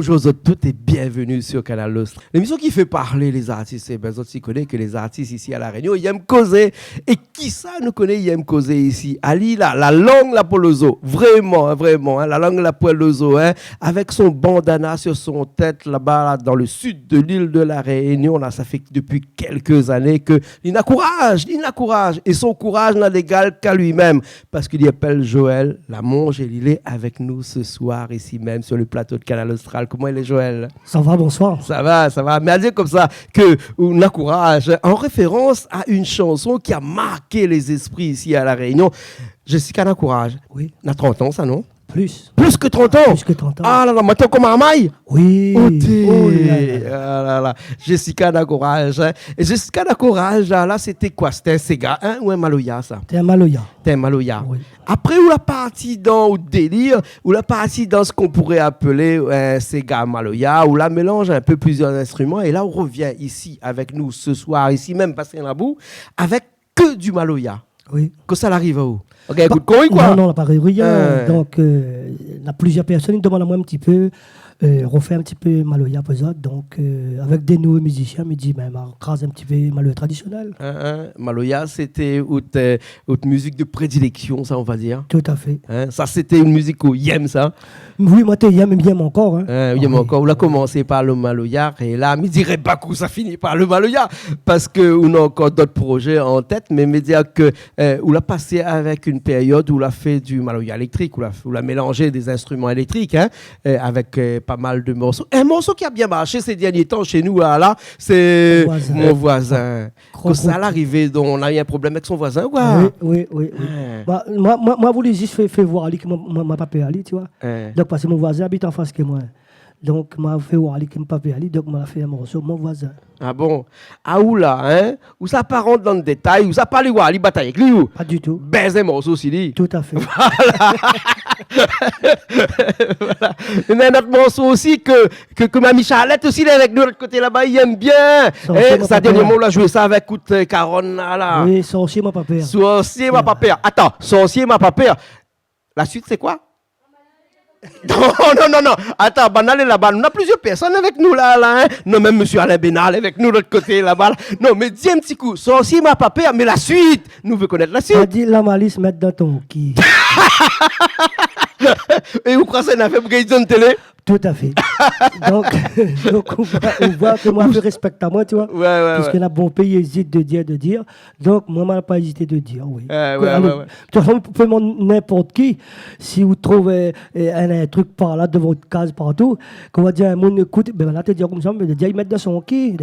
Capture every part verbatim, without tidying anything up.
Bonjour zot tout é bienvenu sur Kanal Austral. Lémisyon ki fé parl lé zartis, é bin, zot i koné ke lé zartis isi La Rényon i èm kozé. É kisa nou koné i èm kozé isi ? Ali, la, la lang la poin lo zo. Vréman, in, vréman, in, la lang la poin lo zo, in. Avèk son bandana sur son tèt, laba, la, dan le sud de l'île de La Réunion, la, sa fé dopi kèlk zané ke li na kouraz, li na kouraz. É son kouraz na d'égal k'a li mèm. Parske li apèl Joël Lamonge é li lé avèk nou se soir isi mèm sur le plato de Kanal Austral. Koman i lé, Joël ? Sa va, bonsoir. Sa va, sa va. Mé a di konmsa ke ou na kouraz, an référans a in shanson ki la mark lé zéspri isi La Rényon. Jessica na kouraz. Oui. Na trant an sa, non ? Plis. Plis ke trant an ? Plis ke trant an. Ah la la, moin té ankor marmay ? Oui. Oté. Oh la la. Ah la la. Jessica na kouraz, in. É Jessica na kouraz, la, la, sété koi ? Sété in séga, in, ou in maloya, sa ? Té in maloya. Té in maloya. Oui. Apré, ou la parti dan out délir, ou la parti dan sak i pouré apèl, in, séga maloya, ou la mélanz in pé plizièr instriman, é la, ou revien isi avèk nou se soir, isi mèm, Bassin Labou, avèk ke di maloya. Oui. Kosa la ariv aou ? OK, ékout, koman, koi ? Non, non, la pa ariv rien. Euh. Donk, euh, na plizièr pèrsone i demann amoin in ti pé, euh, refé in ti pé maloya pou zot. Donk, euh, avèk dé nouvo mizisien, mi di, bin, ma kraz in ti pé maloya tradisionèl. In, in. Maloya, sété out, euh, out mizik de prédilection, sa, on va dir. Tout à fait. In, sa, sété in mizik ou i èm, sa. Oui, moin té i èm, i èm ankor, in. In, i èm ankor. Ah oui. Ou la komansé par le maloya, é la, mi diré pa ke sa fini par le maloya, parske ou na ankor dot projé an tèt, mé mi di ke, euh, ou la pasé avèk in périod ou la fé di maloya éléktrik, ou la, ou la mélanz dé instriman éléktrik, in, euh, avèk, euh, pa mal de morso. In morso ki la bien marshé sé dernié tan shé nou, la, la, sé Mon voisin. Mon voisin. Gro, gro. Kosa la arivé, donk, ou la u in problèm avèk son voizin, koi ? Ah oui, oui, oui, oui. In. Moin, moin, moin, moin la voulu zis fé, fé voir ali ke moin, moin, moin la pa pèr ali, ti voi. In. Donk, parske mon voizin i abit an fas ke moin. Donk, moin la fé voir ali ke moin la pa pèr ali, donk moin la fé in morso, Mon voisin. Ah bon ? Ah, ou la, in ? Ou sa pa rant dan détay, ou sa pa alé voir ali, batay avèk li, ou ? Pa ditou. Bèz in morso si li. Tout à fait. Voilà. Voilà. Néna in ot morso osi ke ke, ke Mami Charlette osi, lé avèk nou lot koté laba, i èm bien. Sorcier, mon papa. É sa, dernièrman, ou la zoué sa avèk out, euh, Caron, la, la. Oui, Sorcier, mon papa. Sorcier, mon papa. Voilà. Atann, Sorcier, mon papa. La suit, sé koi ? Non, non, non, non. Atann, banna lé laba. Nou na plizièr pèrsone avèk nou la, la, in. Non, mèm Monsieur Alain Bénard lé avèk nou lot koté laba, la. Non, mé di in ti kou, Sorcier, mon papa, mé la suit. Nou vé konèt la suit. Pa di la malis mèt dan ton ki. É ou kroi sé in nafèr pou gingn di an télé ? Tout à fait. Donk, donk, ou voi, ou voi ke moin la fé respé amoin, ti voi. Ouais, ouais, ouais. Piske na bonpé i ézit de dir, de dir. Donk, moin, moin la pa ézité de dir, oui. Ouais, ouais, ouais. Ke, alé, de tout fason, ou pé demann ninport ki, si ou trouv, euh, euh, in, in trik par la, devan out kaz, partou, ke ou va dir in moun, ékout, bin, la, té dir konmsa, mé li mèt dan son ki.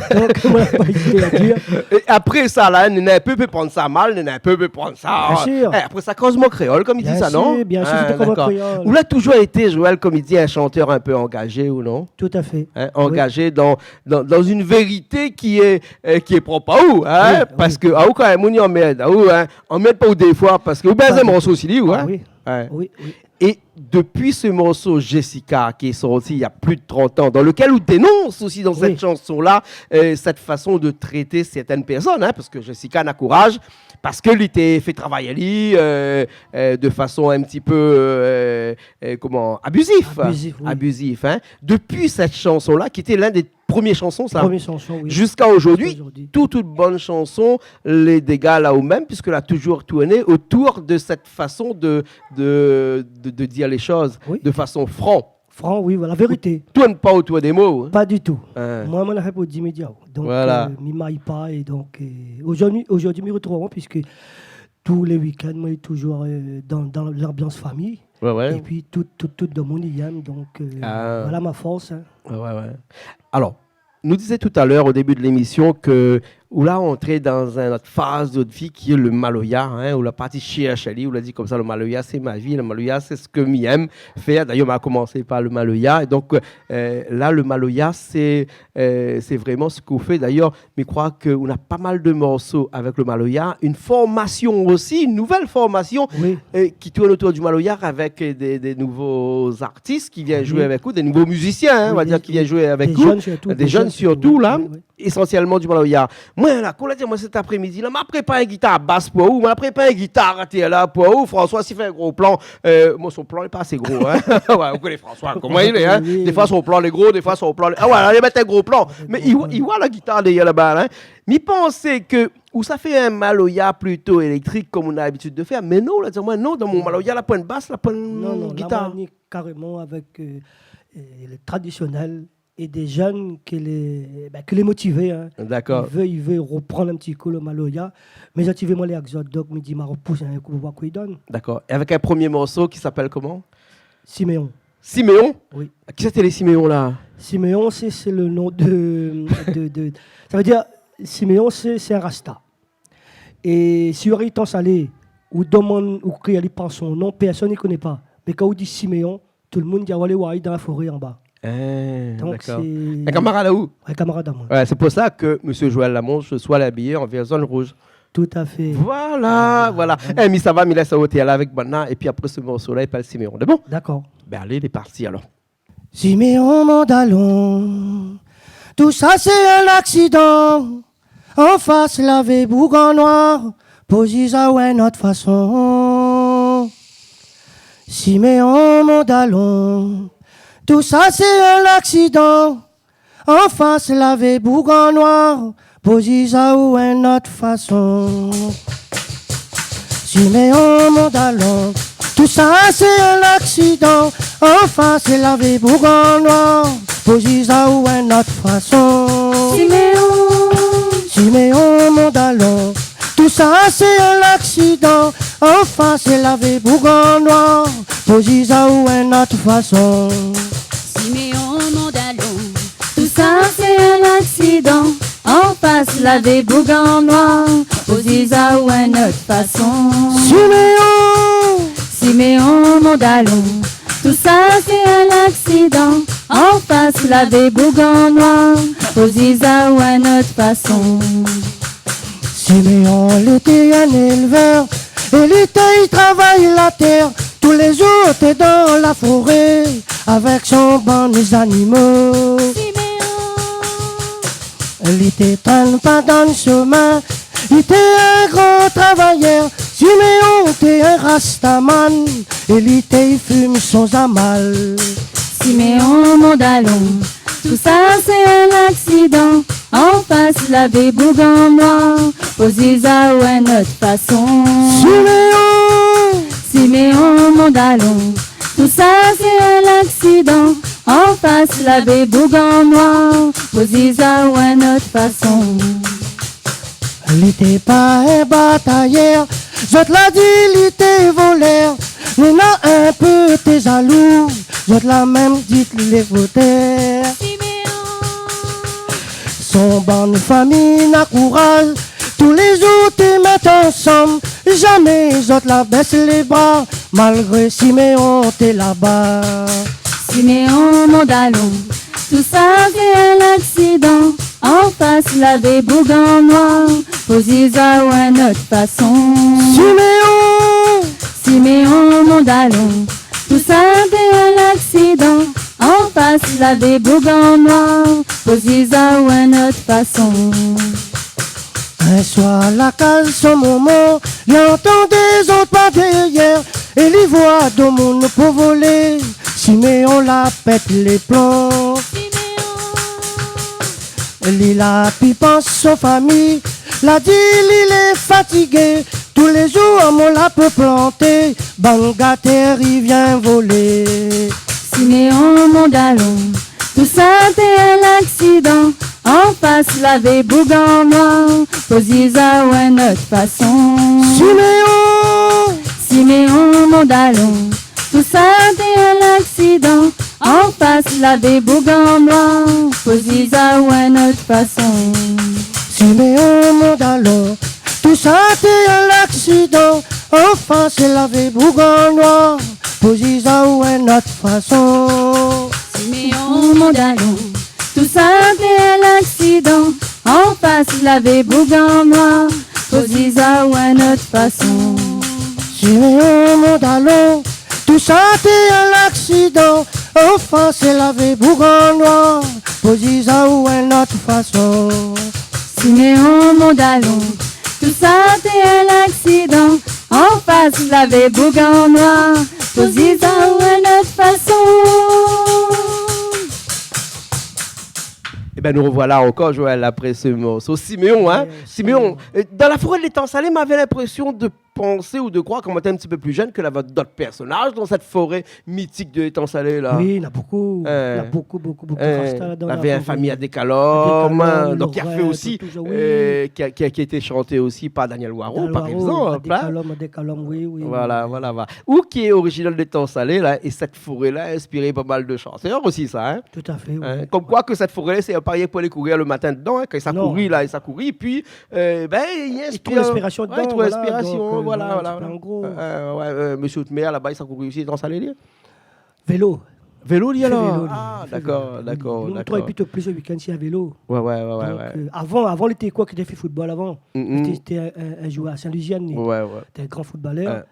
Donk, moin la pa ézité a dir. É apré sa, la, néna in pé pé prann sa mal, néna in pé pé prann sa. Bien sûr. É, apré sa, koz mon kréol, konm i di sa, non ? Bien sûr, bien sûr, sé koz mon kréol. Ah, d'accord. Ou la touzour été, Joël, konm i di, in shantèr in pé angazé, ou non ? Tout à fait. In, angazé dan, dan, dan in vérité ki lé, euh, ki lé prop a ou, in ? Oui, oui. Parske, ah, ou kan mèm, ou ni anmèrd, ah, ou, in ? Anmèrd pa ou dé foi, parske ou bèz in morso osi, ou, in ? Ah oui. Ouais. Oui, oui. É dopi se morso Jessica ki lé sorti néna plis de trant an, dan lekèl ou dénons osi dan sèt shanson-la, euh, sèt fason de trété sèrtin pèrsone, in, parske Jessica na kouraz, parske li té fé travay ali, euh, euh, de fason in ti pé, euh, euh, koman, abizif. Abizif, oui. Abizif, in. Dopi sèt shanson-la, ki té linn dé promié shanson, sa. Promié shanson, oui. Ziska zordi, ziska zordi, tout, tout bann shanson lé d'égal a ou mèm, piske la touzour tourné otour de sèt fason de, de, de, de dir lé shoz, oui, de fason fran. Fran, oui, voilà, vérité. Ou tourn pa otour dé mo, in. Pa ditou. In. Moin, moin la fé pou di mi di aou. Donk, voilà, euh, mi may pa, é donk, euh, zordi, zordi, mi rotrouv amoin, piske tou lé wikenn, moin lé touzour, euh, dan, dan lanbians famiy. Ouais, ouais. Épi tout, tout, tout domoun i èm, donk, euh, voilà ma fors, in. Ouais, ouais, ouais. Alor, nou dizé talèr, o débi de lémisyon, ke ou la antré dan in ot faz de out vi ki lé le maloya, in, ou la parti shèrsh ali, ou la di konmsa, le maloya, sé ma vi, le maloya, sé sak mi èm fèr. Dayèr, ma komansé par le maloya. É donk, euh, la, le maloya, sé, euh, sé vréman sak ou fé. Dayèr, mi kroi ke ou na pa mal de morso avèk le maloya, in formasyon osi, in nouvèl formasyon, oui, euh, ki tourn otour du maloya avèk, euh, dé, dé nouvo artis ki vien zoué avèk ou, dé nouvo mizisien, in, on va dir, ki vien zoué avèk ou. Oui, dé, dé jenn sirtou, dé jenn sirtou, la, oui, oui, ésansyèlman du maloya. Moin la, koman la di amoin, sèt aprémidi la, ma prépar in gitar bas pou ou, ma prépar in gitar atèr la pou ou, François, si fé in gro plan, euh, bon, son plan lé pa asé gro, hein. Ouais, ou koné François, koman li lé, hein. Oui, oui. Défoi son plan lé gro, défoi son plan lé, ah ouais, la, li mèt in gro plan. Mé li, li voi la gitar dèrièr laba la, hein. Mi pansé ke ou sa fé in maloya plito éléktrik, kom ou na labitid de fèr, mé non, la di amoin, non, dan mon maloya, la poin bas, la poin gitar. Non, non, la, moin, ni karéman avèk, euh, euh, le tradisionèl é dé jenn ke lé, ben, ke lé motivé, hein. Dakor. I vé, i vé roprann in ti kou le maloya. Mé zot i vé, moin lé èk zot, donk mi di, ma ropous in kou, voir kosa i donn. Dakor. É avèk in promié morso ki s'apèl koman ? Siméon. Siméon ? Oui. Kisa té lé Siméon la ? Siméon, sé, sé le nom de, de, de, sa vé dir, Siméon, sé, sé in rasta. É si ou ariv Tan Salé, ou domann, ou kri ali par son nom, pèrsone i koné pa. Mé kan ou di Siméon, tout le moun i di, ah, alé oir ali dan la foré anba. Hein, dakor. Donk sé in kamarad aou ? Ouais, kamarad amoin. Ouais, sé pou sa ke mésyé Joël Lamonge se soit habillé en vert, jaune, rouge. Tout à fait. Voilà, voilà. Eh, mi sava, mi lès aou otèr la avèk banna, épi apré se morso la, i apèl Siméon. Lé bon ? Dakor. Ben alé, lé parti alor. Siméon, mon dalon, tousa sé in aksidan. Anfas lavé Boug an Noir, poziz aou in not fason. Siméon, mon dalon, tousa sé in aksidan. Anfas lavé Boug an Noir, poziz aou in not fason. Siméon, mon dalon, tousa sé in aksidan. Anfas lavé Boug an Noir, poziz aou in not fason. Siméon. Siméon, mon dalon, tousa sé in aksidan. Anfas lavé Boug an Noir, poziz aou in not fason. Siméon, mon dalon, tousa sé in aksidan. Anfas lavé Boug an Noir, poziz aou in not fason. Siméon. Siméon, mon dalon, tousa sé in aksidan. Anfas lavé Boug an Noir, poziz aou in not fason. Siméon lété in élvèr é li té i travay la tèr. Tou lé zour té dan la foré avèk son bann zanimo. Siméon. Li té trène pa dan shemin, li té in gran travayèr. Siméon té in rastaman é li té i fim son zamal. Siméon, mon dalon, tousa sé in aksidan. Anfas lavé Boug an Noir, poziz aou in not fason. Siméon. Siméon, mon dalon, tousa sé in aksidan. Anfas lavé Boug an Noir, poziz aou in not fason. Li té pa in batayèr, zot la di li té volèr. Néna in pé té zalou, zot la mèm di lé votèr. Siméon. Son bann fami na kouraz, tou lé zour té mèt ansanm, zamé zot la bès lé bra, malgré Siméon té laba. Siméon, mon dalon, tousa sé in aksidan. Anfas lavé Boug an Noir, poziz aou in not fason. Siméon. Siméon, mon dalon, tousa té in aksidan. Anfas lavé Boug an Noir, poziz aou in not fason. In soir la kaz son momon, li antann dé zot pa dèrièr, é li voi domoun pou volé. Siméon la pèt lé plon. Siméon. Li la pi pans son fami, la di li lé fatigé. Tou lé zour amon la pou planté, bann gatèr i vien volé. Siméon, mon dalon, tousa té in aksidan. Anfas lavé Boug an Noir, poziz aou in not fason. Siméon. Siméon, mon dalon, tousa té in aksidan. Anfas lavé Boug an Noir, poziz aou in not fason. Siméon, mon dalon, tousa té in aksidan. Anfas lavé Boug an Noir, poziz aou in not fason. Siméon, mon dalon, tousa té in aksidan. Anfas lavé Boug an Noir, poziz aou in not fason. Siméon, mon dalon, tousa té in aksidan. Anfas lavé Boug an Noir, poziz aou in not fason. Siméon, mon dalon, tousa té in aksidan. Anfas lavé boug an noir, pou ziza ou in not fason. Ében, nou revoilà ankor, Joël, apré se morso. Siméon, in ? Siméon, dan La forêt de l'Étang-Salé, mavé linprésion de pansé ou de kroir, kan ou té in ti pé pli jenn, ke lavé dot pèrsonaz dan sèt foré mitik de l'Étang-Salé la. Oui, na bonpé. Na bonpé, bonpé, bonpé. Rasta la dan la foré. Lavé in famiy a Dékalom, donk ki la fé osi, ki la, ki la été shanté osi par Danyèl Waro, par égzanp, in. Dékalom, Dékalom, oui, oui. Voila, voila, voila. Ou ki lé orizinèr de l'Étang-Salé la, é sèt foré la la inspir pa mal de shantèr osi sa, in. Tout à fait, oui. Konm koi ke sèt foré la, sé pa rienk pou alé kouri le matin dedan, in, kan sa i kouri la, sa i kouri, épi, bin, i trouv linspirasion dedan, voila, donk, voila, in ti pé an gro. Mésyé Outmer laba, sa i kouri osi l'Étang-Salé, li ? Vélo. Vélo, li, alor ? Vélo, li. Ah, dakor, dakor. Nou, nou travay plito plis le week-end si a vélo. Oué, oué, oué. Donk, avan, avan, li té koi, ki té fé football avan. Li té, té in, in, in zouèr a Sainte-Lucienne, li. Oué, oué. Té in gran footballeur.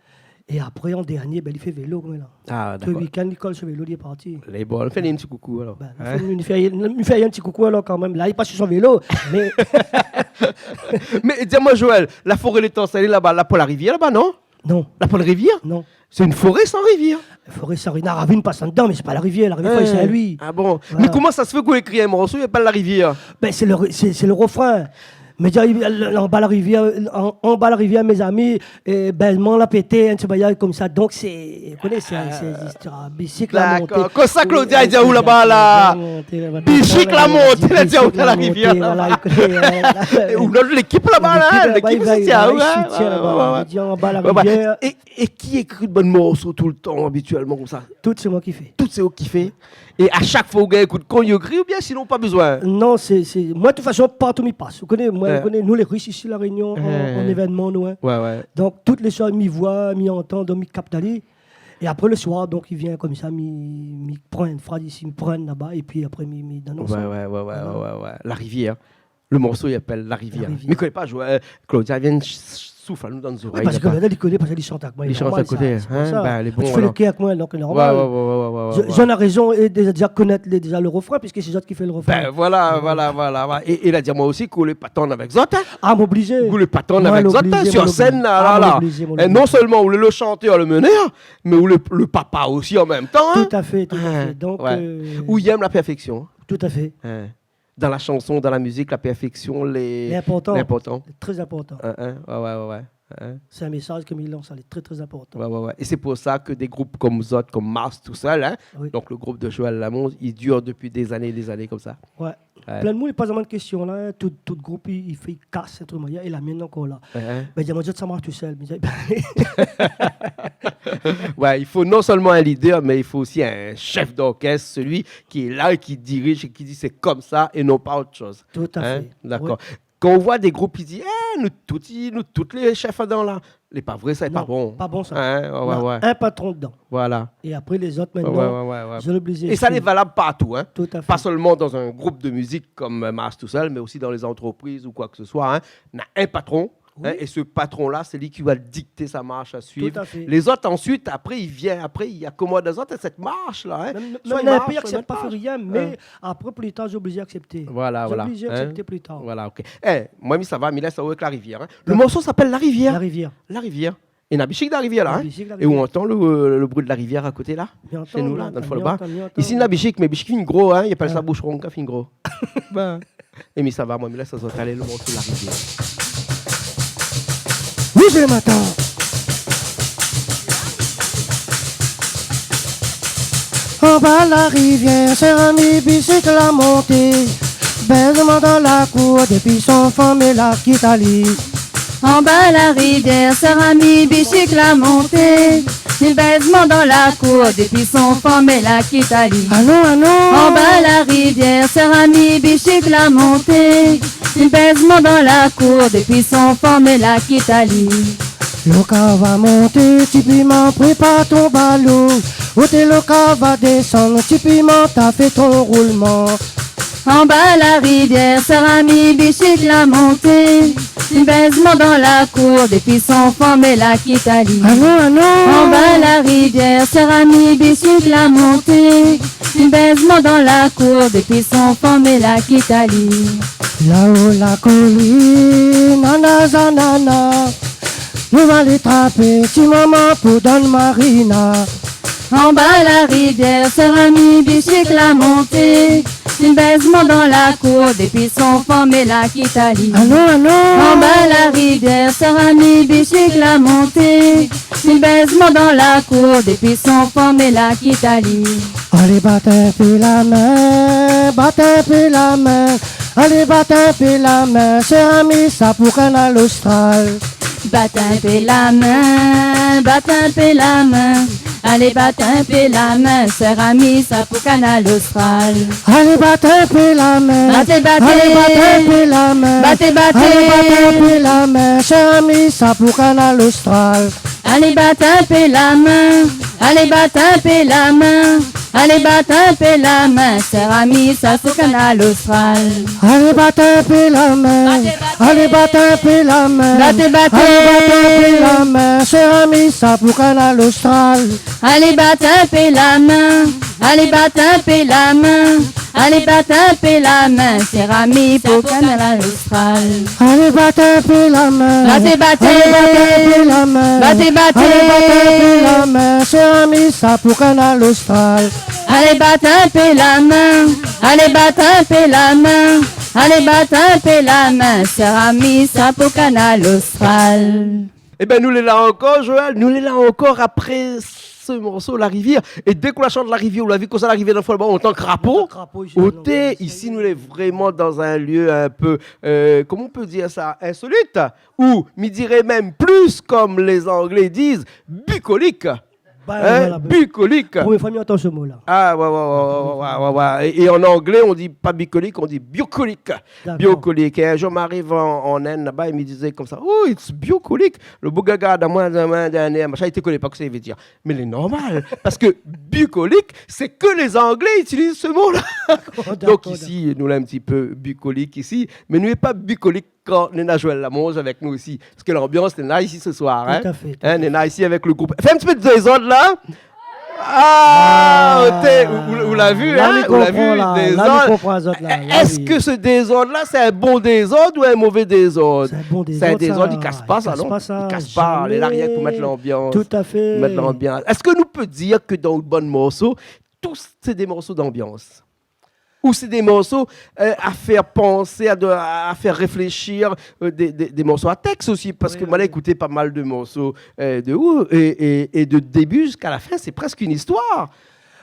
É apré, an dernié, bin, li fé vélo, koméla. Ah, dakor. Tout le week-end, li kol su vélo, li lé parti. Lé bon, fé in ti koukou, alor. Bin, nou fé, nou fé in ti koukou, alor, kan mèm. La, li pass su son vélo, mé... Mé di amoin, Joël, La forêt de l'Étang-Salé laba, la pa la rivièr laba, non ? Non. La pa la rivièr ? Non. Sé in foré san rivièr. Foré san ri-, na ravine i pass andan, mé sé pa la rivièr, la rivièr i fé Saint-Louis. Ah bon ? Voila. Mé koman sa i fé k'ou ékri in morso, i apèl La rivièr ? Bin, sé le re-, sé, sé le refrin. Mé di, anba la rivièr, an, anba la rivièr, mézami, bèlman la pété, in ti bagay konmsa. Donk, sé, ou koné, sé, sé zistoir, bisik la monté. Dakor. Kosa Claudia i di aou laba la ? Bisik la monté, la di aou, dan la rivièr laba. Voila, ou koné, é ou, lékip laba la, lékip laba, i soutien aou, i soutien laba. Oué, oué. Di anba la rivièr. É, é ki ékri bann morso toultan, abitièlman, konmsa ? Tout sé moin ki fé. Tout sé ou ki fé. É a shak foi ou gingn in kou d'kon, ou ékri, oubien sinon pa bezoin ? Non, sé, sé, moin, de tout fason, partou mi pass. Ou koné, moin, ou koné, nou lé rish isi La Rényon an, an événman, nou, in. Oué, oué. Donk, tout lé soir, mi voi, mi antann, donk mi kapt ali. É apré, le soir, donk, i vien konmsa, mi, mi pran in fraz isi, mi pran in laba, épi apré, mi, mi donn ansanm. Oué, oué, oué. Voila. La rivièr. Le morso i apèl La rivièr. La rivièr. Mi koné pa, Joël, Claudia i vien souf anou dan zorèy laba. Oui, parske Claudia, li koné, parske li shant avèk moin, li aprann sa, sé pou sa. Li shant a koté, in. Bin, lé bon, alor. Li fé le kèr avèk moin, donk normal. Oué, oué, oué. Zot, zot na rézon, é déza, déza konèt lé, déza le refrin, piske sé zot ki fé le refrin. Bin, voila, voila, voila. É, é la di amoin osi k'ou lé pa tann avèk zot, in. Ah, moin oblizé. K'ou lé pa tann avèk zot, in, sur sèn la, la, la. Moin oblizé, moin oblizé. É non sèlman ou lé le shantèr, le menèr, mé ou lé le papa osi an mèm tan, in. Tout à fait, tout à fait. Donk, ou yèm la pèrfèksion. Tout à fait. Dan la shanson, dan la mizik, la pèrfèksion lé inportan. Lé inportan. Trè inportan. In, in, oué, oué, oué, oué. Sé in mésaz ke mi lans, lé trè, trè inportan. Oué, oué, oué. É sé pou sa ke dé group konm zot, konm Mars Tousèl, in, donk le group de Joël Lamont, i dir dopi dé zané, dé zané konmsa. Oué. Plin d'moun i poz amoin késtion la, in, tout, tout group i, i fé, i kas in trik, é la mienne ankor la. Bin, di amoin, zot sa marsh tousèl, mé... Oué, i fo non sèlman in lidèr, mé i fo osi in shèf d'orkès, sélui ki lé la é ki diriz é ki di sé konmsa é non pa ot shoz. Tout à fait. Dakor. Kan ou voi dé group i di, é, nou tout, nou tout lé shèf adan la. Lé pa vré, sa lé pa bon. Non, pa bon sa. In, oué, oué. Na in patron dedan. Voila. É apré, lézot, mintnan, zot lé oblizé suiv. É sa lé valab partou, in. Tout à fait. Pa sèlman dan in group de mizik konm, eu, Mars Tousèl, mé osi dan lé zantrepriz ou koi ke se soi, in. Na in patron, in, é se patron la, sé li ki va dikté sa marsh a suiv. Tout à fait. Lézot, ansuit, apré, i vien, apré, i akomod lézot a sèt marsh la, in. Mèm, mèm, soi i marsh, apré, i aksèp pa, fé rien, mé apré, pli tar, zot lé oblizé aksèpté. Voila, voila. Zot lé oblizé aksèpté pli tar. Voila, OK. É, moin, mi sava, mi lès aou avèk La rivièr, in. Le morso i apèl La rivièr. La rivièr. La rivièr. É na bishik dan la rivièr la, in. Na bishik dan la rivièr. É ou antann le, eu, le bri de la rivièr a koté la ? Mi antann, shé nou la, dan le fon laba. Mi antann, mi antann. Isi na bishik, mé bishik fine gro, in. I apèl sa boushron, kan fine gro. Bin. É mi sava, moin, mi lès azot alé le morso La rivièr. Rouj le matin. Anba la rivièr, sèr ami, bishik la monté. Bèz moin dan la kour, dépi son fanm la kit ali. Anba la rivièr, sèr ami, bishik la monté. Li bèz moin dan la kour, dépi son fanm la kit ali. Anon, anon. Anba la rivièr, sèr ami, bishik la monté. Li bèz moin dan la kour, dépi son fanm la kit ali. Lo ka va monté, Ti Piman, prépar ton balo. Oté lo ka va désann, Ti Piman, ta fé ton roulman. Anba la rivièr, sèr ami, bishik la monté. Li bèz moin dan la kour, dépi son fanm la kit ali. Anon, anon. Anba la rivièr, sèr ami, bishik la monté. Li bèz moin dan la kour, dépi son fanm la kit ali. Laô la kolinn, nana zanana, nou va alé trapé ti momon pou Dona Marina. Anba la rivièr, sèr Ami, bishik la monté. Li bèz mon dan la kour, dépi son fanm la kit ali. Anon, anon. Anba la rivièr, sèr Ami, bishik la monté. Li bèz mon dan la kour, dépi son fanm la kit ali. Alé, bat in pé la min, bat in pé la min. Alé, bat in pé la min, sèr Ami, sa pou Kanal Austral. Bat in pé la min, bat in pé la min. Alé, bat in pé la min, sèr Ami, sa pou Kanal Austral. Alé, bat in pé la min. Baté, baté. Alé, bat in pé la min. Baté, baté. Alé, bat in pé la min, sèr Ami, sa pou Kanal Austral. Alé, bat in pé la min. Alé, bat in pé la min. Alé, bat in pé la min, sèr Ami, sa pou Kanal Austral. Alé, bat in pé la min. Baté, baté. Alé, bat in pé la min. Baté, baté. Alé, bat in pé la min, sèr Ami, sa pou Kanal Austral. Alé, bat in pé la min. Alé, bat in pé la min. Alé, bat in pé la min, sèr Ami, pou Kanal Austral. Alé, bat in pé la min. Baté, baté. Alé, bat in pé la min. Baté, baté. Alé, bat in pé la min, sèr Ami, sa pou Kanal Austral. Alé, bat in pé la min. Alé, bat in pé la min. Alé, bat in pé la min, sèr Ami, sa pou Kanal Austral. Ében, nou lé la ankor, Joël, nou lé la ankor apré se morso, La Rivièr. É dé k'ou la shant La Rivièr, ou la vi konmsa, La Rivièr, dan fwa laba, an tan ke krapo. An tan ke krapo, oté, isi, nou lé vréman dan in lieu in pé, euh, koman i pé dir sa, insolit, ou, mi diré mèm plis, kom lé Anglé i di, bikolik. Bin, voilà, bin. Bikolik. Promié fwa mi antann se mo-la. Ah, ouais, ouais. É, é an anglé, on dit pas bucolique, on dit biocolique. D'accord. Biocolique. É in zour, mi ariv an, an Inde laba, é mi di konmsa, « Oh, it's biocolique. » Lo boug la gard amoin, la di amoin, machin, li té koné pa kosa i vé dir. Mé lé normal, parske bikolik, sé ke lé Anglé i itiliz se mo-la. Oh, dakor, dakor. Donk isi, nou lé in ti pé bikolik isi, mé nou lé pa bikolik kan néna Joël Lamonge avèk nou isi. Parske lanbians néna isi se soir, in. Tout à fait, tout à fait. In, néna isi avèk le group. Fé in ti pé de dézord la. Ah, oté, ou, ou, ou la vi, in, ou la vi, la, la, dézord. Èske se dézord-la, sé in bon dézord ou in mové dézord ? Sé in bon dézord, sa. Sé in dézord, i kas pa sa, non ? I kas pa, lé la rienk pou mèt lanbians. Tout à fait. Pou mèt lanbians. Èske nou pé dir ke dan out bann morso, tout sé dé morso d'anbians ? Ou sé dé morso, euh, à faire penser, à de, à faire réfléchir, euh, des, des, des morceaux à texte aussi, parce que moi, j'ai écouté pas mal de morceaux, euh, de vous, et, et, et de début jusqu'à la fin, c'est presque une histoire.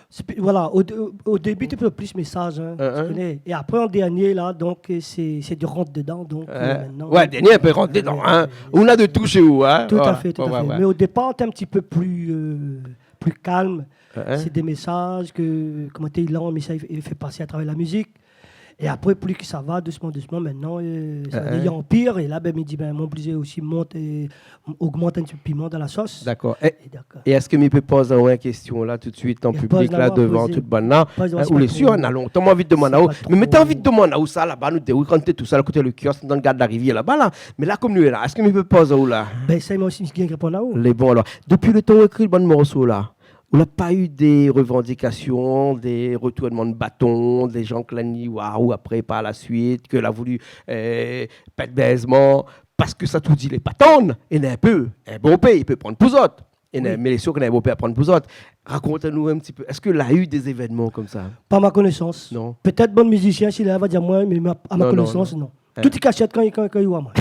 Sé pi, voilà, o, o, o débi, té plis mésaz, in, ou koné. É apré, an dernié, la, donk, sé, sé de rant dedan, donk, euh, mintnan, ouais, dernié, in pé rant dedan, in. Ou na de tou shé ou, in. Tout à fait, tout à fait. Mé o dépar, té in ti pé pli, euh, pli kalm. Sé dé mésaz ke, koman té, i lanm, mé sa, i fé, i fé pasé a travèr la mizik. É apré, pli ke sa va, dousman, dousman, mintnan, euh, sa i anpir. É la, bin, mi di, bin, mi oblizé osi mont, euh, ogmant in ti pé piman dan la sos. Dakor. É, é èske mi pé poz aou in késtion la, tout suit, an piblik la, devan tout bann-la ? Ou lé sir, na lontan moin anvi demann aou. Mé mi té anvi demann aou sa laba, nou té, kan nou té tousèl koté le kiosk, dan le gard la rivièr laba la. Mé la, kom nou lé la, èske mi pé poz aou la ? Bin, sa, moin osi, mi gingn réponn aou. Lé bon, alor. Dopi le tan ou ékri bann morso la, ou la pa u dé revandikasion, dé retournman de baton, dé jan ke la ni oir ou apré par la suit, ke la voulu, euh, pèt bèzman, parske sa tou di lé pa tann, é néna in pé, in bonpé i pé prann pou zot. É néna, mé lé sir ke néna in bonpé i pé prann pou zot. Rakont anou in ti pé. Èske la u dé zévènman konmsa ? Pa ma konésans. Non. Pétèt bann mizisien, si la va dir amoin, mé ma, a ma konésans, non. Tout i kashèt kan, kan, kan i oi amoin.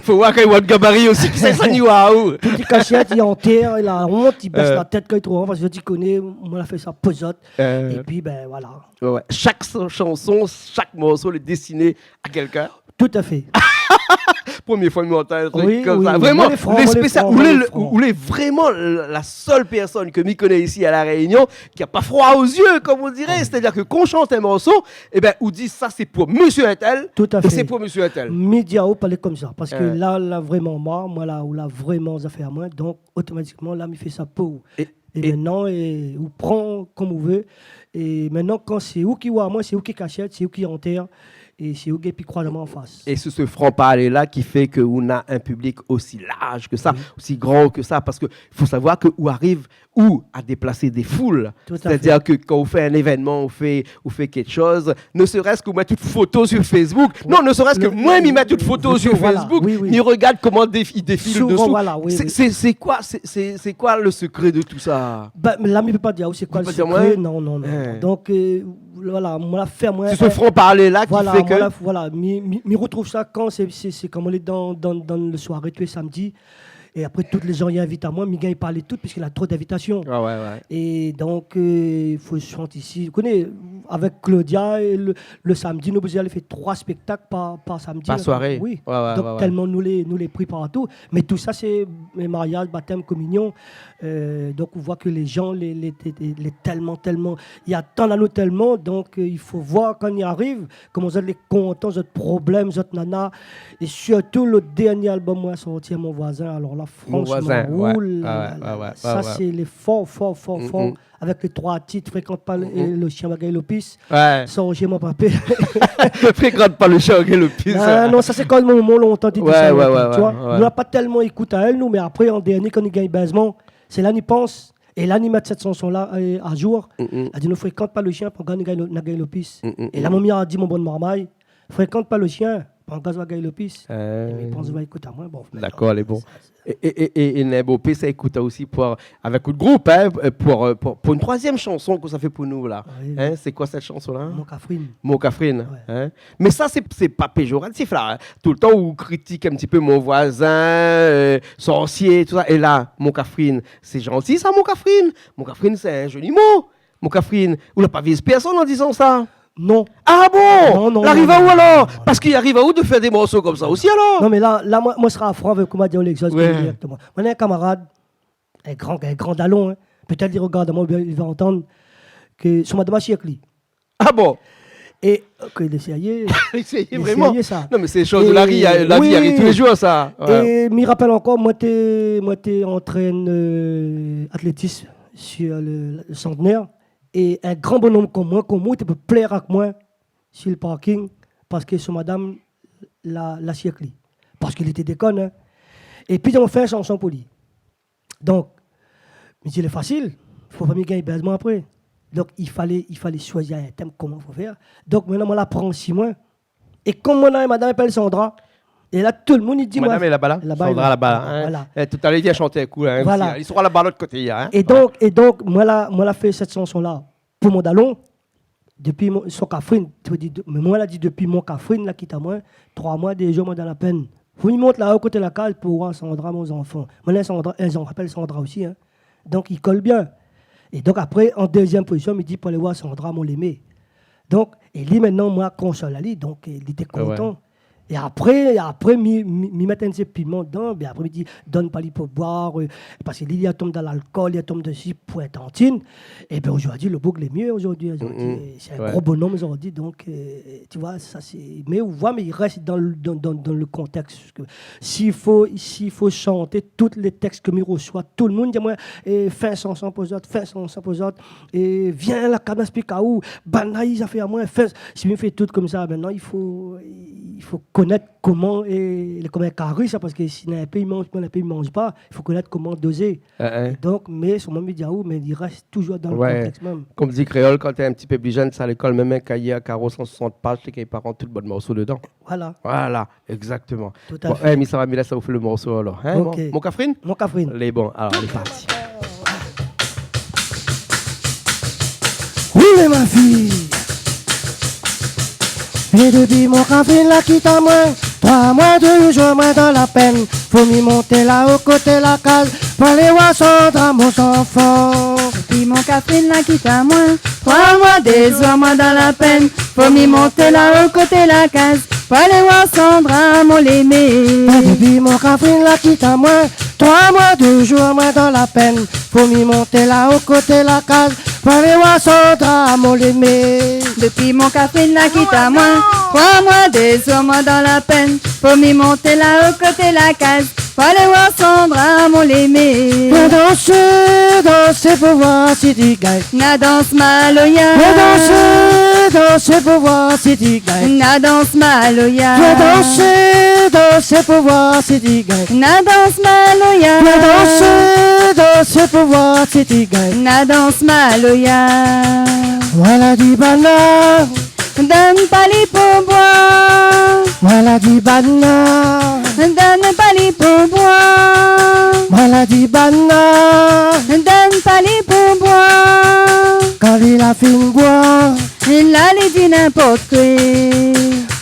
Fo oir kan i oi out gabari osi, kisa sa ni oir aou. Tout i kashèt, i antèr, i la ont, i bès la tèt kan i trouv amoin, parske i koné, moin la fé sa pou zot. Épi, bin, voilà. Ouais, ouais. Shak shanson, shak morso, lé destiné a kèlkin. Tout à fait. Promié fwa mi antann in trik konmsa. Oui, oui, vréman, moin lé fran, moin lé spésial, moin lé fran. Ou lé vréman la, la sèl pèrsone ke mi koné isi a La Rényon ki na pa froi o zié, kom on diré. Sétadir ke kan ou shant in morso, ébin, ou di, sa sé pou mésyé intèl, é sé pou mésyé intèl. Tout à fait. Mi di aou, parl konmsa, parske la, la vréman, moin, moin la, ou la vréman zafèr amoin, donk otomatikman, la, mi fé sa pou ou. É mintnan, é ou pran kom ou vé. É mintnan, kan sé ou ki oi amoin, sé ou ki kashèt, sé ou ki antèr, é sé ou ki gingn pi kroiz amoin an fas. É sé se fran parlé la ki fé ke ou na in piblik osi larz ke sa, osi gran ke sa, parske fo savoir ke ou ariv ou a déplasé dé foul. Tout à fait. Sétadir ke kan ou fé in événman, ou fé, ou fé kékshoz, ne serait-ce que mèt out foto sur Facebook. Non, ne serait-ce que moin, mi mèt out foto sur Facebook, mi rogard koman i défil désou. Sé, sé koi, sé, sé, sé koi le sekré de tout sa ? Bin, la, mi pé pa dir aou sé koi le sekré. Non, non, non. Donk, euh, voilà, moin la fé, moin, sé se fran parlé la ki fé ke, voilà, mi, mi, mi rotrouv sa kan sé, sé, sé kan moin lé dan, dan, dan le soiré tou lé samdi. É apré, tout lé zan i invit amoin, mi gingn pa alé tout, piske na tro d'invitasion. Ah ouais, ouais. É donk, euh, fo shant isi. Ou koné, avèk Claudia, é le, le samdi, nou bezoin alé fé troi spéktak par, par samdi. Par soiré. Oui. Ouais, ouais. Donk, ouais, tèlman nou lé, nou lé pri partou. Mé tout sa, sé, euh, mariaz, batèm, kominion. Euh, donk, ou voi ke lé zan, lé, lé, lé, lé tèlman, tèlman, i atann anou tèlman. Donk, euh, i fo voir kan i ariv, koman zot lé kontan, zot problèm, zot nana. É sirtou le dernié album moin la sorti, Mon voisin. Alor la, fransman, oulala, sa sé lé for, for, for, for. Avèk lé troi tit, Frékant pa le, le shien va gingn lo pis. Ouais. Sa, Roger, mon papé. Frékant pa le shien va gingn lo pis. Non, non, sa sé kan mon momon lontan té di sa, tu vois. Nou la pa tèlman ékout aèl, nou, mé apré, an dernié, kan nou gingn bèzman, sé la ni pans. É la, ni mèt sèt shanson la, euh, a zour. La di nou, Frékant pa le shien, pangaz nou gingn lo, nou gingn lo pis. É la, mon mèr la di, mon bann marmay, Frékant pa le shien, pangaz va gingn lo pis. É mi pans va ékout amoin, bon. Dakor, lé bon. Sa, sa. É, é, é, é, é Nimbo P, sa ékout osi pou, avèk out group, hein, pou, pou, pou in troizièm shanson ke sa fé pou nou la. Oui, oui. Hein, sé koi sèt shanson la ? Mon kafrine. Mon kafrine, hein ? Mé sa, sé, sé pa péjoratif la, hein. Toultan ou kritik in ti pé Mon voisin, euh, sorsié, tout sa. É la, Mon kafrine, sé zanti sa, Mon kafrine. Mon kafrine, sé in zoli mo. Mon kafrine, ou la pa viz pèrsone an dizan sa ? Non. Ah bon ? Non, non, non, non, non. La ariv aou alor ? Parske i ariv aou de fé dé morso konmsa osi alor ? Non, mé la, la, moin, moin sra fran avèk ou, ma di aou légzanp dirèkteman. Moin néna in kamarad, in gran, in gran dalon, hein. Pétèt li rogard amoin, oubien li va antann ke son madam la sirk li. Ah bon ? É, euh, ke lé sérié. Lé sérié, vréman. Lé sérié, sa. Non, mé sé lé shoz de la vi, la vi i ariv tou lé zour, sa. Ouais. É mi rapèl ankor, moin té, moin té antrèn, euh, atlétis sur le, le Centenaire. É in gran bonom konm moin, konm ou, té pé plèr avèk moin sur le parking, parske son madam la, la sirk li. Parske li té dékone, hein. É pi, nou fé in shanson pou li. Donk, mi di, lé fasil, fo pa mi gingn bèzman apré. Donk, i falé, i falé shoizi in tèm, koman fo fé. Donk, mintnan, moin la pran si moin. É konm moin néna in madam i apèl Sandra, é la, tout le moun i di moin... Madam lé laba la ? Laba, Sandra laba la, hein ? Voilà. Eh, talèr li vien shanté in kou la, hein, isi, hein. Li sra laba lot koté, hein. É donk, é donk, moin la, moin la fé sèt shanson la pou mon dalon. Dopi mon, son kafrine, té vé dir, mé moin la di, dopi mon kafrine la kit amoin, troi moi, dé zour, moin dan la pèn. Fo mi mont la-o koté la kaz pou voir Sandra, mon zanfan. Moin néna Sandra, in zanfan i apèl Sandra osi, hein. Donk, i kol bien. É donk, apré, an dézièm pozision, mi di pou alé voir Sandra, mon lémé. Donk, é li, mintnan, moin la konsol ali, donk, euh, li té kontan. Ah ouais. É apré, apré, mi, mi, mi mèt in ti piman dedan, bin apré, mi di, donn pa li pou boir, euh, parske li, li la tonm dan lalkol, li la tonm dan si pou in tantine. É bin, zordi, le boug lé myé, zordi, zordi, sé in gro bonom, zordi, donk, euh, tu vois, sa sé, mé ou voi, mé i rès dan le, dan, dan, dan le kontèks. Parske si fo, si fo shanté tout lé tèks ke mi resoi, tout le moun i di amoin, eh, fé in shanson pou zot, fé in shanson pou zot. É vien la, kan mi èksplik aou, banna i zafèr amoin, fé, si mi fé tout konmsa, mintnan, i fo, i fo konèt koman, é, lé konm in kari, sa, parske si néna in pé i manz, néna in pé i manz pa, i fo konèt koman dozé. Hein, hein. É donk, mé, solman mi di aou, mé i rès touzour dan le kontèks mèm. Konm di kréol, kan té in ti pé pli jenn, sa lékol, mèm in kayé a karo san soisant paz, té gingn pa rant tout bann morso dedan. Voilà. Voilà. Exactement. Tout à fait. Bon, eh, mi sava, mi lès aou fé le morso alor, hein, mon, mon kafrine ? Ok. Mon kafrine. Lé bon, alor, lé parti. Roulé, ma fille. É dopi mon kafrine la kit amoin, troi moi, dé zour, moin dan la pèn. Fo mi mont la-o koté la kaz, pou alé voir Sandra, mon zanfan. Dopi mon kafrine la kit amoin, troi moi, dé zour, moin dan la pèn. Fo mi mont la-o koté la kaz, pou alé voir Sandra, mon lémé. Dopi mon kafrine la kit amoin, troi moi, dé zour, moin dan la pèn. Fo mi mont la-o koté la kaz, pou alé voir Sandra, mon lémé. Dopi mon kafrine la kit amoin, troi moi, dé zour, moin dan la pèn. Fo mi mont la-o koté la kaz, pou alé voir Sandra, mon lémé. Vien dansé, dansé pou voir si ti gingn. Na dans maloya. Vien dansé, Dansé pou voir si ti gagn. Na dans maloya. Vien dansé, dansé pou voir si ti gagn. Na dans maloya. Vien dansé, dansé pou voir si ti gagn. Na dans maloya. Mwin la di banna. Donn pa li pou bwar. Mwin la di banna. Donn pa li pou bwar. Mwin la di banna. Donn pa li pou bwar. Kan li la fine bwar. La li di ninport koi.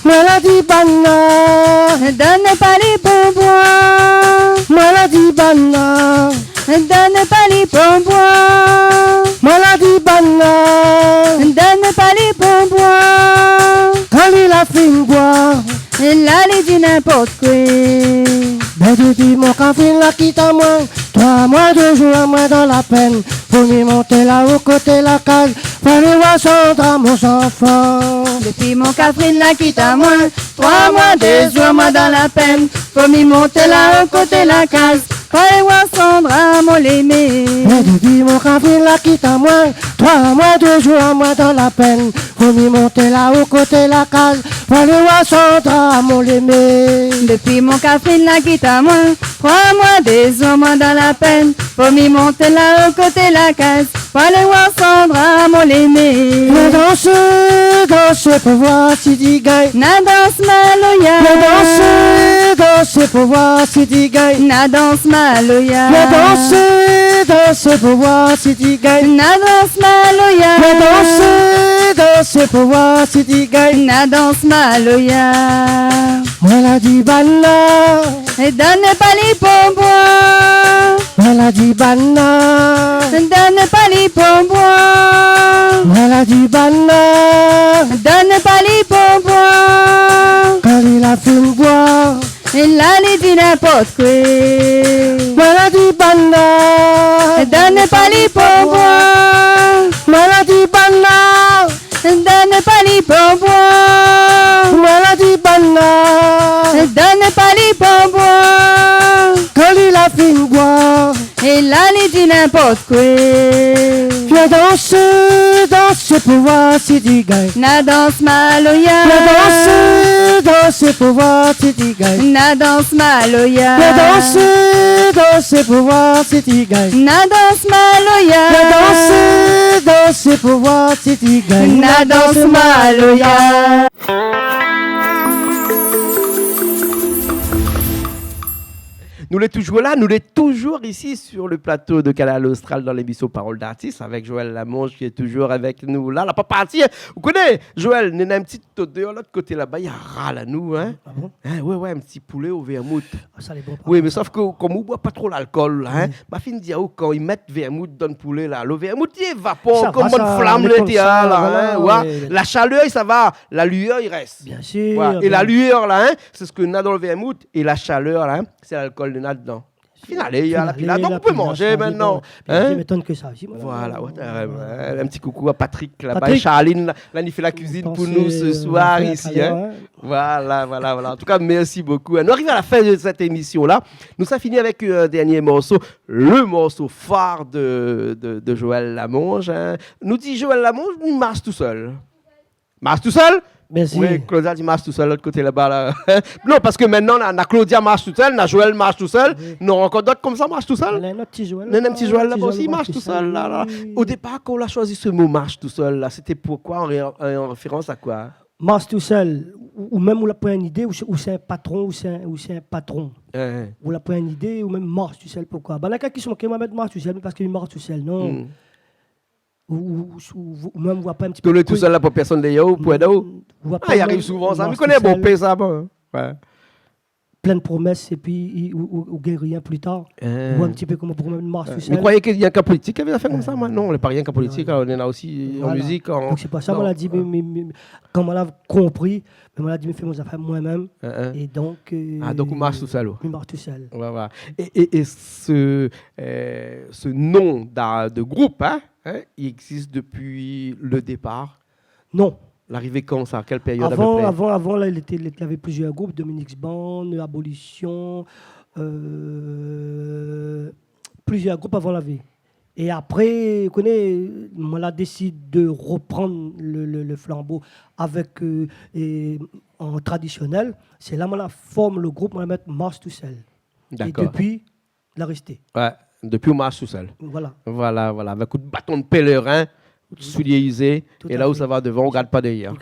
Mwin la di banna. Donn pa li pou bwar. Mwin la di banna. Donn pa li pou bwar. Mwin la di banna. Donn pa li pou bwar. Kan li la fine bwar. La li di ninport koi. Bin, dopi mon kafrine la kit amwin, trwa mwa, dé zour amwin dan la pèn. Fo mi mont laò koté la kaz, pou alé war Sandra, mon zanfan. Dopi mon kafrine la kit amwin, trwa mwa, dé zour amwin dan la pèn. Fo mi mont laò koté la kaz, pou alé war Sandra, mon lémé. Bin, dopi mon kafrine la kit amwin, trwa mwa, dé zour amwin dan la pèn. Fo mi mont laò koté la kaz, pou alé war Sandra, mon lémé. Dopi mon kafrine la kit amwin, trwa mwa, dé zour amwin dan la pèn. Fo mi mont laò koté la kaz, pou alé war Sandra, mon lémé. Vien dansé, dansé pou voir si ti gagn. Na dans maloya. Vien dansé, dansé pou voir si ti gagn. Na dans maloya. Vien dansé, dansé pou voir si ti gagn. Na dans maloya. Vien dansé, dansé pou voir si ti gagn. Na dans maloya. Mwin la di banna. Donn pa li pou bwar. Mwin la di banna. Donn pa li pou bwar. Mwin la di banna. Donn pa li pou bwar. Kan li la fine bwar. La li di ninport koi. Mwin la di banna. Donn pa li pou bwar. Mwin la di banna. Donn pa li pou bwar. Mwin la di banna. Donn pa li pou bwar. Kan li la fine bwar. La li di ninport koi. Vien dansé, dansé pou voir si ti gagn. Na dans maloya. Vien dansé, dansé pou voir si ti gagn. Na dans maloya. Vien dansé, dansé pou voir si ti gagn. Na dans maloya. Vien dansé, dansé pou voir si ti gagn. Na dans maloya. Nou lé toujour la, nou lé toujour isi sur le plato de Kanal Austral dan lémisyon Parole d'artiste avèk Joël Lamonge ki lé toujour avèk nou la. La pa parti, in. Ou koné, Joël, néna in ti tot déor lot koté laba, i ral anou, in. Ah bon ? In, wé, wé, in ti poulé o vèrmout. Ah, sa lé bon, par kont. Wi, mé sof ke, kom ou boi pa tro lalkol, la, in, ma fine di aou, kan i mèt vèrmout dan poulé la, lo vèrmout i évapor kom bann flam lété la, in. Sa va, sa, voilà, wé. La shalèr, sa va, la luiyèr i rès. Bien sûr, bien sûr. Voilà. É la luiyèr la, in, sé sak néna dan lo vèrmout, é la shalèr la, in, sé lalkol néna dedan. Fine alé, la pil la. Donk ou pé manzé mintnan, in. Bien sûr, m'étonn ke sa osi, mwin. Voilà, wé, in ti koukou a Patrick laba, é Charline la, la ni fé la kuizine pou nou se soir isi, in. Voilà, voilà, voilà. An tou ka, mèrsi bokou, in. Nou ariv a la fin de sèt émisyon la. Nou sa fini avèk in dèrnié morso, le morso far de, de, de Joël Lamonge, in. Nou di Joël Lamonge, li marsh tousèl. Marsh tousèl ? Mèrsi. Wi, Claudia di marsh tousèl lot koté laba la. Non, parske mintnan na, na Claudia marsh tousèl, na Joël marsh tousèl, wi, na ankor dot komsa marsh tousèl. Néna in ti Joël laba osi, marsh tousèl la, la. Wi. O dépar, kan ou la shoizi se mo marsh tousèl la, sété poukoi, an ré-, an référans a koi ? Marsh tousèl, ou, ou mèm ou la pran in idé, ou sé, ou sé in patron, ou sé in, ou sé in patron. In, in. Ou la pran in idé, ou mèm marsh tousèl, poukoi ? Banna ki di ke mwin mèt marsh tousèl, mé parske mi marsh tousèl, non. Hmm. Ou, ou, ou, ou mèm ou va pa in ti pé... Ou lé tousèl la, pa pèrsone dèrièr ou pou èd aou. Ou va pa... Ah, i ariv souvan sa. Mi koné bonpé sa, bon. Wé. Plin promès épi i, ou, ou, ou gingn rien pli tar. In. Ou in ti pé koman pou mèt marsh tousèl. Wé. Mi kroiyé ke rienk an politik lavé zafèr komsa, mwin. Non, lé pa rienk an politik, in, nou néna osi an mizik, an... Voilà. Donk sé pou sa mwin la di, mé, mé, mé, kan mwin la konpri, mé mwin la di, mi fé mon zafèr mwin mèm. In, in. É donk, eu... Ah, donk ou marsh tousèl, wé. Mi marsh tousèl. Wé, wé. É, é, é se, eu, se non da-, de group, in, in, i égzis dopi le dépar ? Non. Larivé kan sa ? Kèl périod a pé pré ? Avan, avan, avan, la, lété, lété, lavé plizyèr group, Dominique's Band, Abolition, eu, plizyèr group avan lavé. É apré, ou koné, moin la désid de reprann le, le, le flanbo avèk, euh, é, an tradisionèl. Sé la moin la form le group, moin la mèt Marsh Tousèl. É dopi, la rèsté. Ouais, dopi ou marsh tousèl. Voilà. Voilà, voilà. Avèk out baton de pèlerin, out soulié izé, é la ou sava dovan, ou gard pa dèryèr. Ou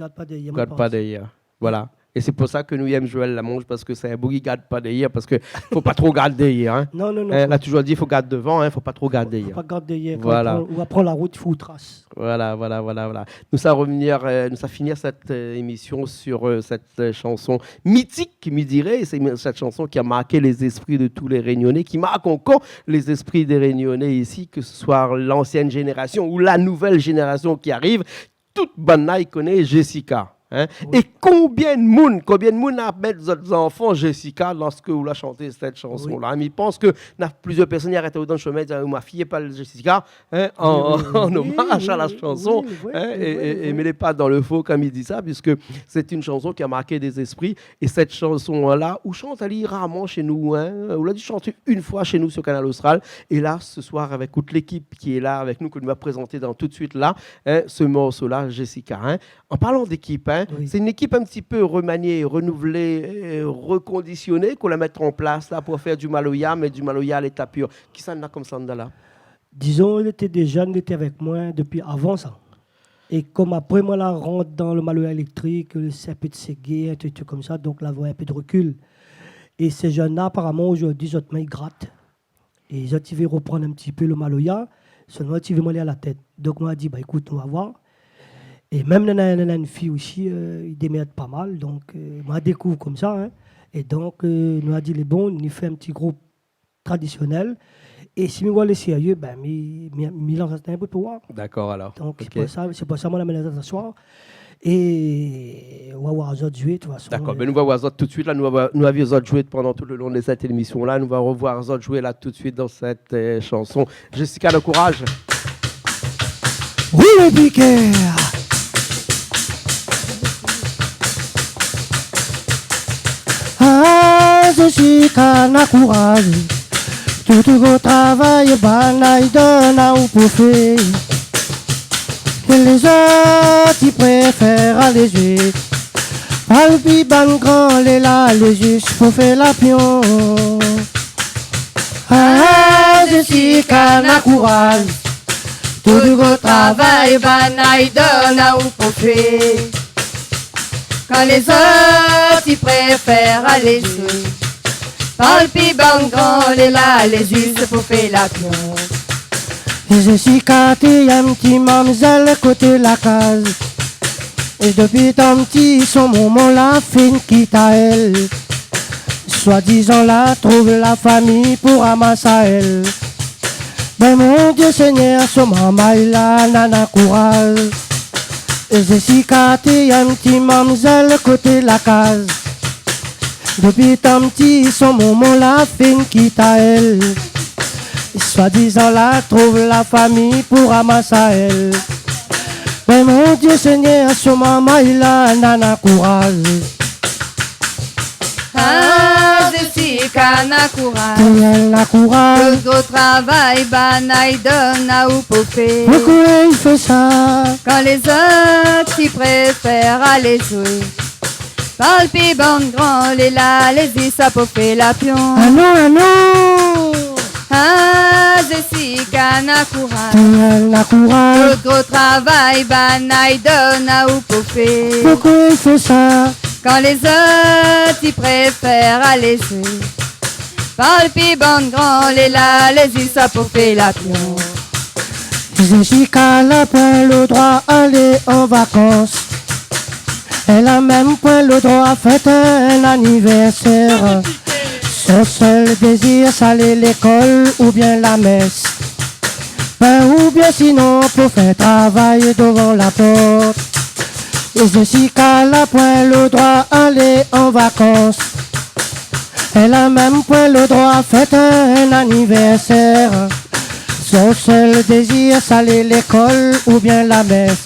gard pa dèryèr. Voilà. É sé pou sa ke nou yèm Joël Lamonge, parske sé in boug i gard pa dèryèr, parske fo pa tro gard dèryèr, hein. Non, non, non. Hein, la touzour di, fo gard dovan, hein, fo pa tro gard dèryèr. Fo pa gard dèryèr, kan ou pran, ou pran la rout, fo ou tras. Voilà, voilà, voilà, voilà. Nou sa revenir, euh, nou sa finir sèt, euh, émisyon sur, euh, sèt, euh, shanson mitik, mi diré, sé sèt shanson ki la mark lé zéspri de tout lé Rényoné, ki mark ankor lé zéspri dé Rényoné isi, ke se soi lansièn zénérasyon ou la nouvèl zénérasyon ki ariv, tout banna i koné Jessica, hein. Oui. É konbien de moun, konbien de moun la mèt zot zanfan Jessica lorske ou la shanté sèt shanson-la ? Oui. Mi pans ke na plizièr pèrsone i arèt aou dan shomin, i di, « Ah, ma fiy i apèl Jessica », hein, an, an omaz a la shanson, hein, é, é, é, mé lé pa dan le fo kan mi di sa, puiske sé in shanson ki la mark dé zéspri, é sèt shanson-la, ou shant ali rarman shé nou, hein, ou la di shanté inn foi shé nou sur Kanal Austral, é la, se soir, avèk tout lékip ki lé la avèk nou, ke nou va prézanté dan tout suit la, hein, se morso-la, Jessica, hein. An parlan d'ékip, hein, sé in ékip in ti pé remanié, renouvelé, euh, rekondisioné, k'ou la mèt an plas la pou fé du maloya, mé du maloya a léta pir. Kisa néna konmsa anndan la ? Dizon, lété dé jenn, lété avèk moin dopi avan sa. É konm apré, moin la rant dan le maloya élèktrik, le sé in pé de séga, in trik, trik konmsa, donk la voi in pé de rekil. É sé jenn-la, aparaman, ojourdui, zot min i grat. É zot i vé reprann in ti pé le maloya, solman zot i vé moin alé a la tèt. Donk moin la di, « Ba, ékout, nou va voir. » É mèm néna, néna in fiy osi, euh, i démèrd pa mal, donk, euh, moin la dékouv konmsa, hein. É donk, euh, nou la di, « Lé bon, ni fé in ti group tradisionèl. É si mi voi lé sérié, bin, mi, mi, mi lans in pé pou voir. » D'accord, alors. Donk, sé pou sa, sé pou sa, moin la amenn azot aswar. É ou va voir azot zoué, de tout fason. D'accord, bin nou va voir azot tout suit la, nou va, nou va viv azot zoué pandan tout le long de sèt émisyon-la. Nou va revoir azot zoué la tout suit dan sèt, euh, shanson. Jessica, le courage. Oui, le piqueur. Ah, Jessica, na kouraz. Tout gro travay, banna i donn aou pou fé. É lézot i préfèr alé zoué. Parl pi bann gran, lé la, lé zis pou fé la pion. Ah, Jessica, na kouraz. Tout gro travay, banna i donn aou pou fé. Kan lézot i préfèr alé zoué, parl pi bann gran, lé la, lé zis pou fé la pion. Jessica té in ti mamzèl koté la kaz. É dopi tan pti, son momon la fine kit aèl. Soi-dizan la trouv la fami pou ramas aèl. Bin mon Dié Ségnèr, son manmay la nana kouraz. É Jessica té in ti mamzèl koté la kaz. Dopi tan pti, son momon la fine kit aèl. Soi-dizan la trouv la fami pou ramas aèl. Bin mon Dié Ségnèr, son manmay la nana kouraz. Ah, Jessica, na kouraz. Té èl na kouraz. Tout gro travay, banna i donn aou pou fé. Poukosa i fé sa ? Kan lézot i préfèr alé zoué, parl pi bann gran, lé la, lé zis pou fé la pion. Ah non, ah non ! Ah, Jessica, na kouraz. Té èl na kouraz. Tout gro travay, banna i donn aou pou fé. Poukosa i fé sa ? Kan lézot i préfèr alé zoué, parl pi bann gran, lé la, lé zis pou fé la pion. Jessica la pran le droi alé an vakans. Èl la mèm pran le droi fèt in anivèrsèr. Son sèl dézir, sa lé lékol oubien la mès. Bin oubien sinon pou fé travay dovan la port. É Jessica la pran le droi alé an vakans. Èl la mèm pran le droi fèt in anivèrsèr. Son sèl dézir, sa lé lékol oubien la mès.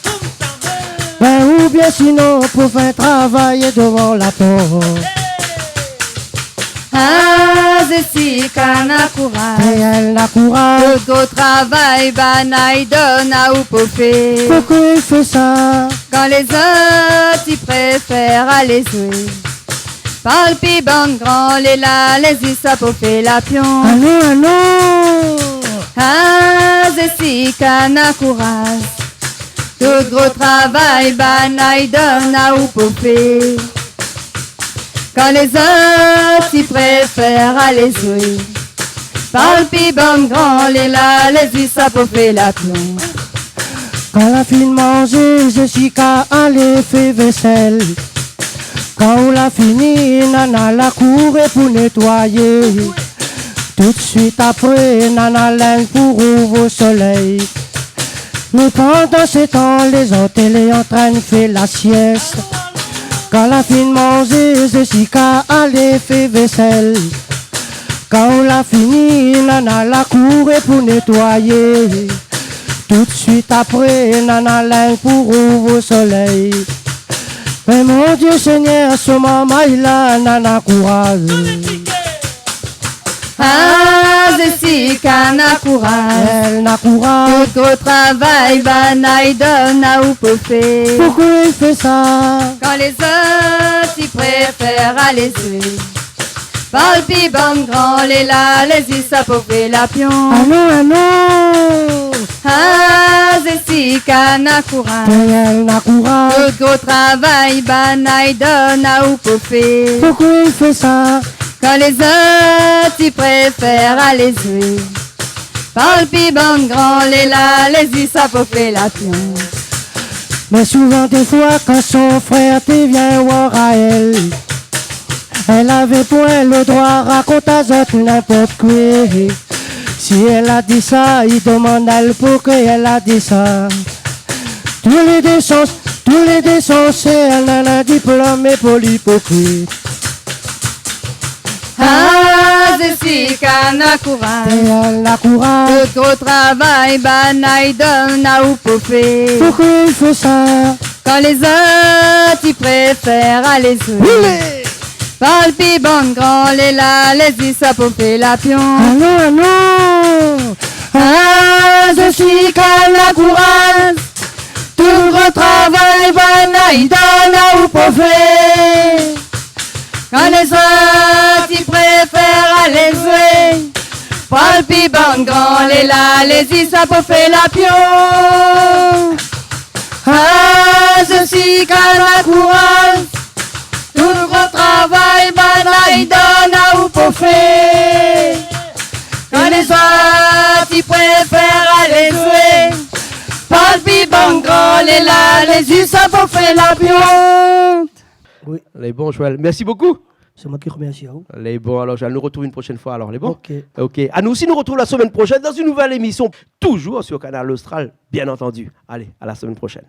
Bin oubien sinon pou fé travay dovan la port. Ah, Zésika na kouraz. Réèl na kouraz. Tout gro travay banna i donn aou pou fé. Poukosa i fé sa? Kan lézot i préfèr alé zoué. Parl pi bann gran, lé la, lé zis sa pou fé la pion. Anon, anon. Ah, Zésika na kouraz. Tout gro travay banna i donn aou pou fé. Kan lézot i préfèr alé zoué. Parl pi bann gran, lé la, lé zis sa pou fé la pion. Kan la fine manzé, Zésika alé fé vésèl. Kan ou la fini, nana la kouré pou nétoiyé. Toutsuit apré, nana linn pou rouv o solèy. Mé pandan sé tan, lézot lé antrinn fé la sièst. Kan la fine manzé, Zésika alé fé vésèl. Kan ou la fini, nana la kouré pou nétoiyé. Toutsuit apré, nana linn pou rouv o solèy. Mé mon Dié Sényèr, so marmay la nana kouraz. Ah, Zésika na kouraz. Èl na kouraz. Tout gro travay banna i donn aou pou fé. Poukosa i fé sa? Kan lézot i préfèr alé zoué. Parl pi bann gran, lé la, lé zis sa pou fé la pion. Anon, anon. Ah, Zésika na kouraz. Èl na kouraz. Tout gro travay banna i donn aou pou fé. Poukosa i fé sa? Kan lézot i préfèr alé zoué. Parl pi bann gran, lé la, lé zis sa pou fé la pion. Mé souvan défoi, kan son frèr té vien oir aèl, èl lavé poin lo droi rakont azot ninport koué. Si èl la di sa, i domann aèl poukosa èl la di sa. Toulédé son, toulédé son sèr, nana diplom é pou lipokrit. Ah, Zésika na kouraz. Èl na kouraz. Tout gro travay banna i donn aou pou fé. Poukosa i fé sa? Kan lézot i préfèr alé zoué. Oulé! Parl pi bann gran, lé la, lé zis sa pou fé la pion. Anon, anon. Ah, Zésika na kouraz. Tout gro travay banna i donn aou pou fé. Kan lézot i préfèr alé zoué. Parl pi bann gran, lé la, lé zis sa pou fé la pion. Ah, Zésika na kouraz. Tout gro travay banna i donn aou pou fé. Kan lézot i préfèr alé zoué. Parl pi bann gran, lé la, lé zis sa pou fé la pion. Oui. Lé bon, Joël. Merci beaucoup. Sé moin ki remèrsi aou. Lé bon, alor, Joël, nou retrouv in proshèn foi, alor. Lé bon ? Ok. Ok. Anou osi, nou retrouv la semèn proshèn dan in nouvèl émision, toujour sur Kanal Austral, bien entendu. Alé, à la semaine prochaine.